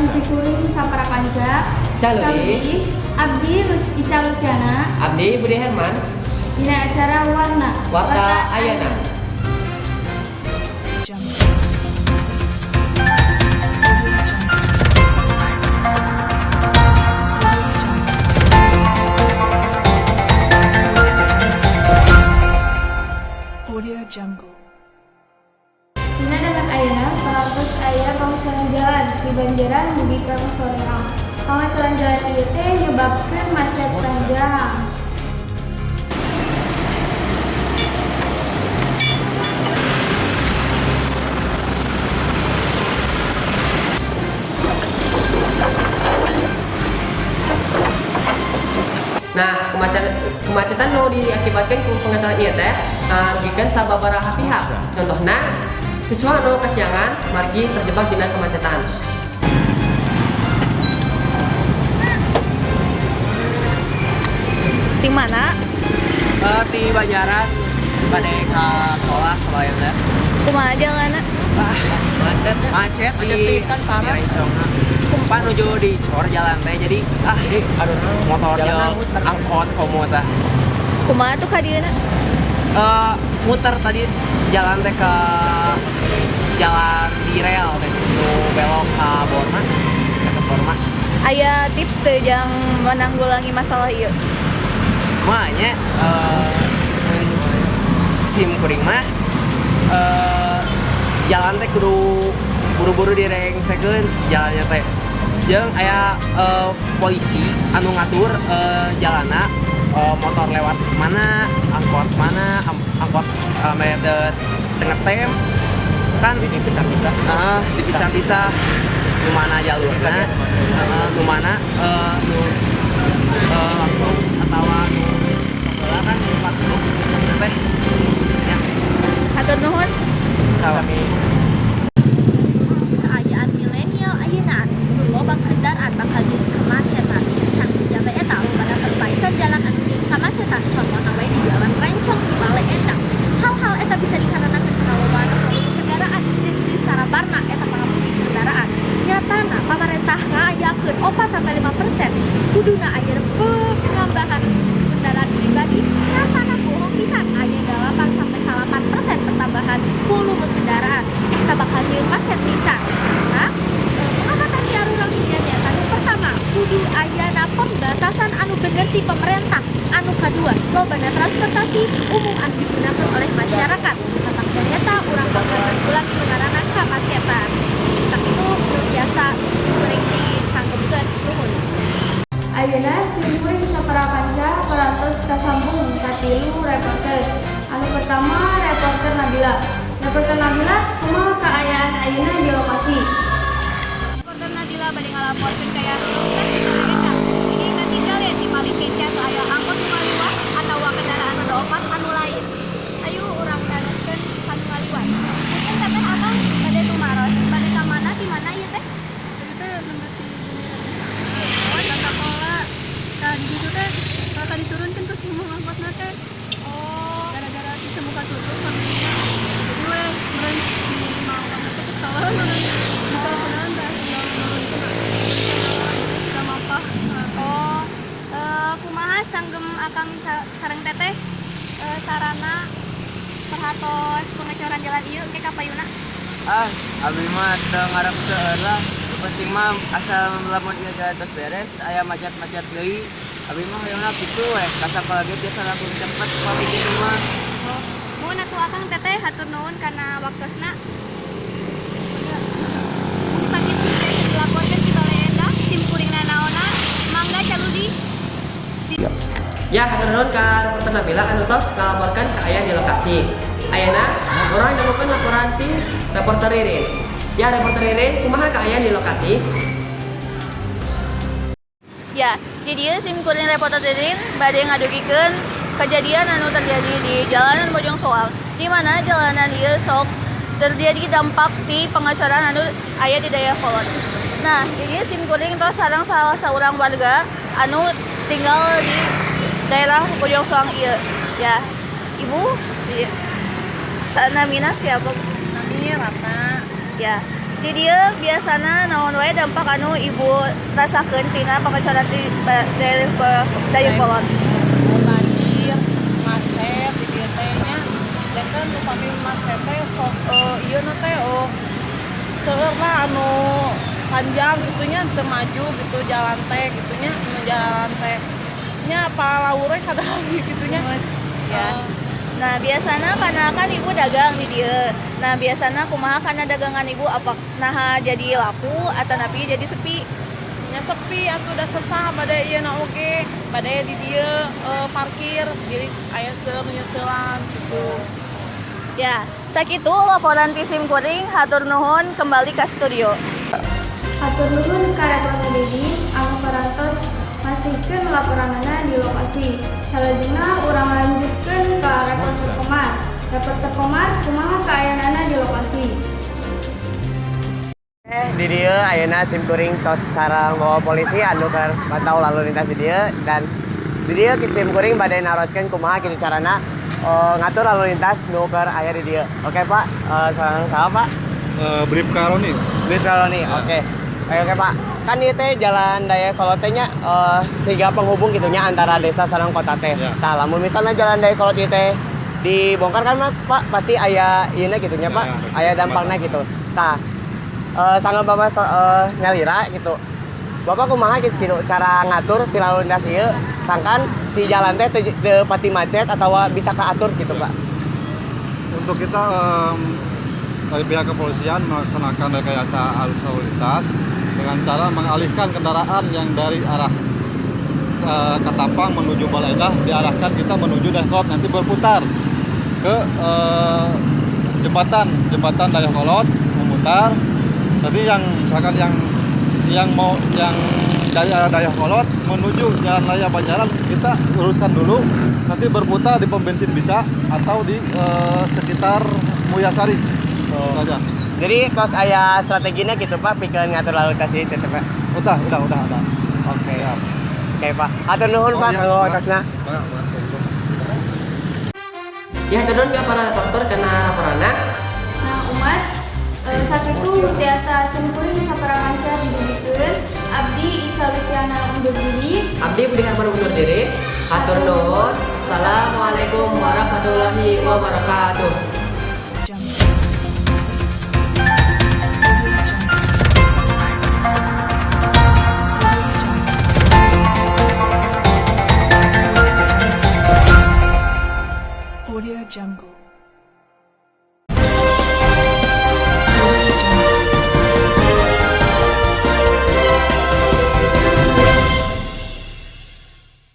Sareng simkuring sapara kanca Caluri. Abdi Lus Ica Lusiana. Abdi Budi Herman. Dina acara Warna Warta Ayana. Jungle. Audio Jungle. Dina danget ayeuna parantos aya pangacoran jalan di Banjaran dugi ka Soreang. Pangacoran jalan ieu teh nyebabkeun macet panjang. Nah, kemacetan nu diakibatkan ku pengacoran ieu teh ngarugikeun sababaraha pihak. Contohna, siswa anu kasiangan margi terjebak dina kemacetan. Di mana? Di Banjaran bade ka sekolah kebayang teh. Kumaha jalanna? Ah, Macet. Macet Macet di pisan, parah. di Rencongna. Pan nuju dicor jalan teh, jadi ah, Jadi aduh, motor jalan jeung muter. Angkot komo tah. Kumaha tuh ka dieuna? Muter tadi jalan teh ke jalan di rel teh nu belok ke Borma, ke Borma. Aya tips teu jang menanggulangi masalah ieu? Makanya sim kuring mah jalan teh kudu buru-buru direngsekeun jalannya teh, jeung aya polisi anu ngatur jalanna, motor lewat mana, angkot mana, angkot teu ngetem kan. Dipisah-pisah. Ah, dipisah-pisah nu mana jalurna, nu mana nu langsung atawa nu heula kan tempat sistemna teh ya. Hatur nuhun. Sami. Kaayaan milenial ayeuna anu loba kendaraan bakal nyieun kemacetan. Can sejaba eta pada perbaikan jalan anu nyieun kemacetan, contohna we di jalan Rencong di Baleendah. Hal-hal eta bisa dikarenakan karena lobana volume kendaraan jeung di sarabarna eta pangamudi kendaraan. Nyatana pamarentah ngayakeun 4 sampai 5% kuduna aya penambahan kendaraan pribadi, nyatana bohong pisan, aya 8 sampai 9% pertambahan volume kendaraan, eta bakal nyieun macet pisan. Karena pengamatan di arurang dieu nyata nu pertama kudu ayana pembatasan anu bener ti pemerintah, anu kadua lobana transportasi umum anu digunakan oleh masyarakat. Tentang eta urang bakal nanggulangi nu ngaranna kamacetan. Sakitu nu biasa simkuring disanggemkeun, nuhun. Ayeuna simkuring sapara kanca parantos kasambung ka tilu reporter. Anu pertama, reporter Nabila. Reporter Nabila, kumaha kaayaan ayeuna di lokasi? Reporter Nabila bade ngalaporkeun kaayaan lintas di Baleendah. Ini katinggal ya si paling kenca atau aya angkot nu ngaliwat atawa kendaraan roda opat anu lain. Ayo urang taroskeun ka nu ngaliwat. Punten, Teteh, akang bade tumaros, bade ka mana, di mana ieu teh? Tadi teh nembe ti oh, ka sekolah. Nah, di situ teh kakak diturunkan terus semua angkotna teh. Oh, Gara-gara sistem buka tutup sampai jadi weh meureun si mau angkotna teh kesel meureun diteleponan teh tinggal nurunkeun sudah mapah. Oh, kumaha sanggem akang sareng teteh sarana perhatos pengecoran jalan ieu ke kapayuna? Ah, abi mah teu ngarep seueur lah. Nu penting mah asal lamun ieu jalan tos beres, aya macet-macet deui. Abi mah hoyongna kitu we, ka sakola ge biasa langkung cepet pami kitu mah. Oh, muhun atuh akang teteh, hatur nuhun kana waktosna. Mung sakitu biasa dilaporkeun di Baleendah, sim kuring nanaonan, mangga caludi. Ya, hatur nuhun ka reporter Nabila anu tos ngalaporkeun kaayaan di lokasi. Ayeuna urang dangukeun laporan ti reporter Ririn. Ya, reporter Ririn, kumaha kaayaan di lokasi? Ya, jadi sim kuring reporter Ririn bade ngadugikeun kejadian anu terjadi di jalanan Bojong Soang, di mana jalanan ieu sok terjadi dampak di pengecoran anu aya di Dayeuhkolot. Nah, jadi sim kuring tos sareng salah seorang warga anu tinggal di daerah Bojong Soang ieu. Ya, Ibu, namina siapa? Nami Ratna. Ya. Di dieu biasana naon wae dampak anu ibu rasakeun tina pengecoran di Dayeuhkolot? Banjir, macet di dieu teh nya. Dan kan upami macet teh sok ieu na teh, oh, seueur lah anu panjang gitu nya, teu maju gitu jalan teh gitu nya, anu jalan teh nya palawur we kadang gitu nya. Ya. Nah, biasana karena kan ibu dagang di dieu. Nah, biasana kumaha kana dagangan ibu, apa naha jadi laku atau napi jadi sepi? Nya sepi atuh, udah sesah bade ieu na oge, bade di dieu parkir, jadi aya seueur nyeuselan gitu. Ya, sakitu laporan ti sim kuring, hatur nuhun, kembali ke studio. Hatur nuhun ka reporter Didin anu parantos masihkeun laporanana di lokasi. Salajengna urang lanjutkeun ka reporter Komar. Reporter Komar, kumaha kaayaanana di lokasi? Di dieu ayeuna sim kuring tos sareng bawa polisi anu keur pantau lalu lintas di dieu, dan di dieu sim kuring bade naroskeun kumaha kitu carana ngatur lalu lintas nu keur aya di dieu. Oke Pak, sareng saha, Pak? Bripka Roni. Bripka Roni, oke. Oke Pak, kan ieu teh jalan Dayeuhkolot teh nya siga penghubung gitu nya antara desa sareng kota teh. Ya. Tah, lamun misalnya jalan Dayeuhkolot ieu teh dibongkar kan mah, Pak, pasti aya ieu gitu nya, Pak, Ya, ya. aya dampakna gitu. Tah, sangat Bapak nyalira gitu. Bapak kumaha gitu cara ngatur si lalu lintas ieu sangkan si jalan teh teu pati macet atau bisa keatur gitu, Pak? Untuk kita dari pihak kepolisian melaksanakan rekayasa arus lalu lintas dengan cara mengalihkan kendaraan yang dari arah Katapang menuju Baleendah diarahkan kita menuju Dayeuhkolot, nanti berputar ke jembatan jembatan Dayeuhkolot memutar. Jadi yang misalkan yang mau yang dari arah Dayeuhkolot menuju Jalan Raya Banjaran kita luruskan dulu, nanti berputar di pom bensin bisa atau di sekitar Mulyasari. Oh. Aja. Jadi tos aya strategina gitu, Pak, pikeun ngatur lalu lintas ieu teh, Pak? Udah ada. Oke. Siap. Oke, Pak. Hatur nuhun, Oh, Pak, iya. kanggo waktosna. Mangga, mangga. Ya, turun ke para reporter kana laporanna. Nah, umat, sakitu tiasa simkuring saparakanca didugikeun. Abdi Ica Luciana undur diri. Abdi Budi Herman undur diri. Hatur nuhun. Assalamualaikum warahmatullahi wabarakatuh. Jungle. Audio Jungle. Audio Jungle.